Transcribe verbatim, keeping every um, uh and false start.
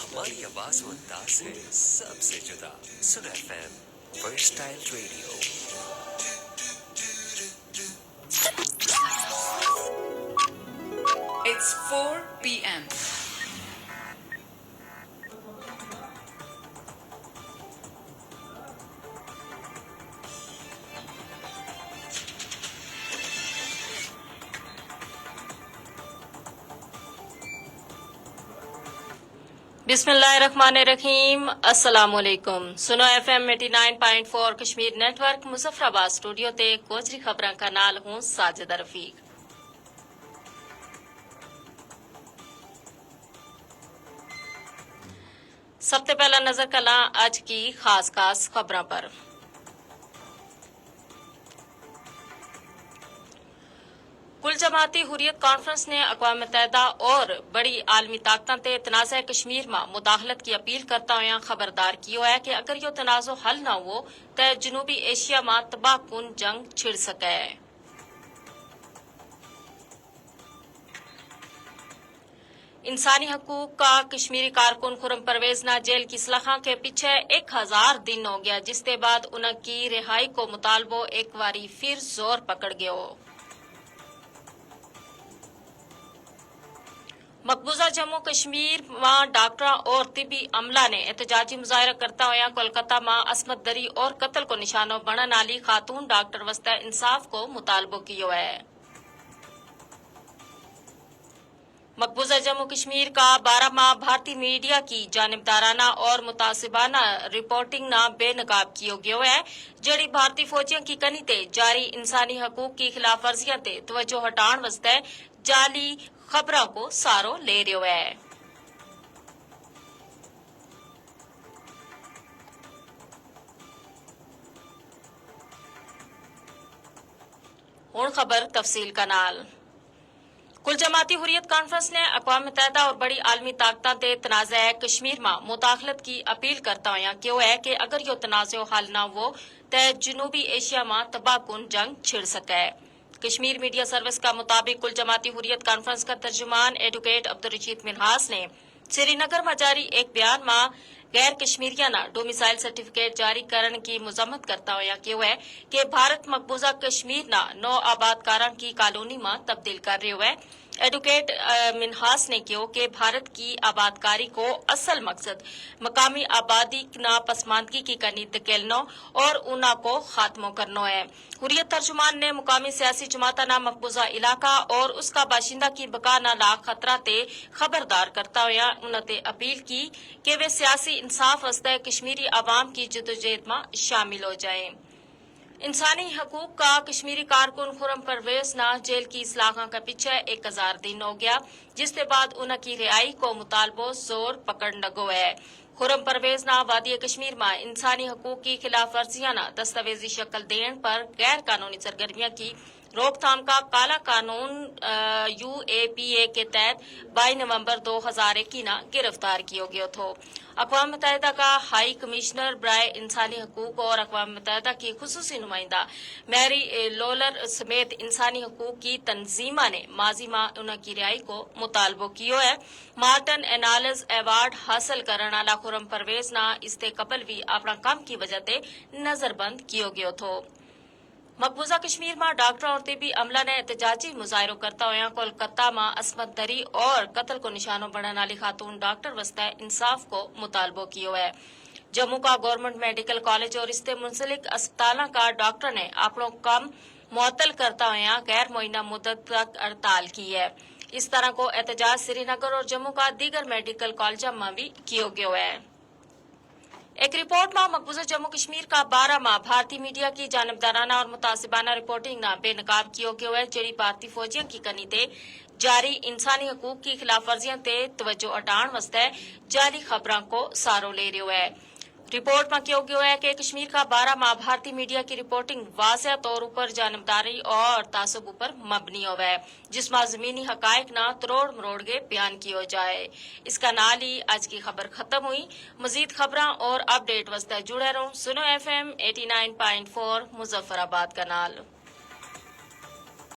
ہماری آواز و انداز ہے سب سے جدا۔ سن ایف ایم، فرسٹ ٹائل ریڈیو۔ It's four p.m. بسم اللہ الرحمن الرحیم۔ السلام علیکم۔ سنو ایف ایم ایٹی نائن پوائنٹ فور کشمیر نیٹ ورک مظفر آباد اسٹوڈیو تے۔ گوجری خبراں کا نال ہوں ساجدہ رفیق۔ سب تے پہلا نظر کلاں اج کی خاص خاص خبراں پر۔ کل جماعتی حریت کانفرنس نے اقوام متحدہ اور بڑی عالمی طاقتاں تے تنازعہ کشمیر ما مداخلت کی اپیل کرتا ہویا خبردار کیو ہے کہ اگر یوہ تنازعو حل نہ ہوو تے جنوبی ایشیا ما تباہ کن جنگ چھڑ سکے۔ انسانی حقوق کا کشمیری کارکن خرم پرویز نا جیل کی سلاخاں کے پچھے ایک ہزار دن ہو گیا جس تے بعد انہاں کی رہائی کو مطالبو ایک واری پھر زور پکڑ گیو۔ مقبوضہ جموں کشمیر ما ڈاکٹراں اور طبی عملہ نے احتجاجی مظاہرہ کرتا ہویا کولکتہ ما عصمت دری اور قتل کو نشانو بنن آلی خاتون ڈاکٹر وسطے انصاف کو مطالبو کیو ہے۔ مقبوضہ جموں کشمیر کا بارہ ماہ بھارتی میڈیا کی جانبدارانہ اور متعصبانہ رپورٹنگ نا بے نقاب کیو گیو ہے، جیڑی بھارتی فوجیاں کی کنی تے جاری انسانی حقوق کی خلاف ورزیاں تے توجہ ہٹان واسطے جعلی خبراں کو سہارو لے رہیو ہے۔ ہن خبر تفصیل کا نال۔ کل جماعتی حریت کانفرنس نے اقوام متحدہ اور بڑی عالمی طاقتاں تے تنازعہ کشمیر ما مداخلت کی اپیل کرتا ہویا کہیو ہے کہ اگر یوہ تنازعو حل نہ ہوو تے جنوبی ایشیا ما تباہ کن جنگ چھڑ سکے۔ کشمیر میڈیا سروس کا مطابق کل جماعتی حریت کانفرنس کا ترجمان ایڈوکیٹ عبدالرشید منہاس نے سری نگر ما جاری ایک بیان ما غیر کشمیریاں نا ڈومیسائل سرٹیفکیٹ جاری کرن کی مذمت کرتا ہویا کہیو ہے کہ بھارت مقبوضہ کشمیر نا نو آباد کاراں کی کالونی ما تبدیل کر رہیو ہے۔ ایڈوکیٹ منہاس نے کہیو کہ بھارت کی آباد کاری کو اصل مقصد مقامی آبادی نا پسماندگی کی کنی دھکیلنو اور انہاں کو خاتمو کرنو ہے۔ حریت ترجمان نے مقامی سیاسی جماعتاں نا مقبوضہ علاقہ اور اس کا باشندہ کی بقا نا لاکھ خطرہ تے خبردار کرتا ہویا انہاں تے اپیل کی کہ وہ سیاسی انصاف واسطے کشمیری عوام کی جدوجہد ما شامل ہو جائیں۔ انسانی حقوق کا کشمیری کارکن خرم پرویز نا جیل کی سلاخاں کا پچھے ایک ہزار دن ہو گیا، جس تے بعد انہاں کی رہائی کو مطالبو زور پکڑ لگو ہے۔ خرم پرویز نا وادی کشمیر ما انسانی حقوق کی خلاف ورزیاں نا دستاویزی شکل دین پر غیر قانونی سرگرمیاں کی روک تھام کا کالا قانون یو اے پی اے کے تحت بائی نومبر دو ہزار اکی نا گرفتار کیو گیو تھو۔ اقوام متحدہ کا ہائی کمشنر برائے انسانی حقوق اور اقوام متحدہ کی خصوصی نمائندہ میری لولر سمیت انسانی حقوق کی تنظیماں نے ماضی ما انہاں کی رہائی کو مطالبو کیو ہے۔ مارٹن اینالز ایوارڈ حاصل کرن آلا خرم پرویز نا اس تے قبل وی اپنا کم کی وجہ تے نظر بند کیو گیو تھو۔ مقبوضہ کشمیر ما ڈاکٹراں اور طبی عملہ نے احتجاجی مظاہرو کرتا ہویا کولکتہ ما عصمت دری اور قتل کو نشانو بنن آلی خاتون ڈاکٹر واسطے انصاف کو مطالبو کیو ہے۔ جموں کا گورنمنٹ میڈیکل کالج اور اس تے منسلک اسپتالاں کا ڈاکٹر نے اپنو کم معطل کرتا ہویا غیر معینہ مدت تک ہڑتال کی ہے۔ اس طرح کو احتجاج سری نگر اور جموں کا دیگر میڈیکل کالجاں ما بھی کیو گیو ہے۔ ایک رپورٹ ما مقبوضہ جموں کشمیر کا بارہ ما بھارتی میڈیا کی جانبدارانہ اور متعصبانہ رپورٹنگ نا بے نقاب کیو گیو ہے جیڑی بھارتی فوجیاں کی کنی تے جاری انسانی حقوق کی خلاف ورزیاں تے توجہ ہٹان واسطے جعلی خبراں کو سہارو لے رہیو ہے۔ رپورٹ ما کہیو گیو ہے کہ کشمیر کا بارہ ما بھارتی میڈیا کی رپورٹنگ واضح طور اپر جانبداری اور تعصب اپر مبنی ہووے، جس ما زمینی حقائق نا تروڑ مروڑ کے بیان کیو جائے۔ اس کا نال ہی اج کی خبر ختم ہوئی۔ مزید خبراں اور اپڈیٹ واسطے جڑے رہوں سنو ایف ایم ایٹی نائن پوائنٹ فور مظفر آباد کا نال۔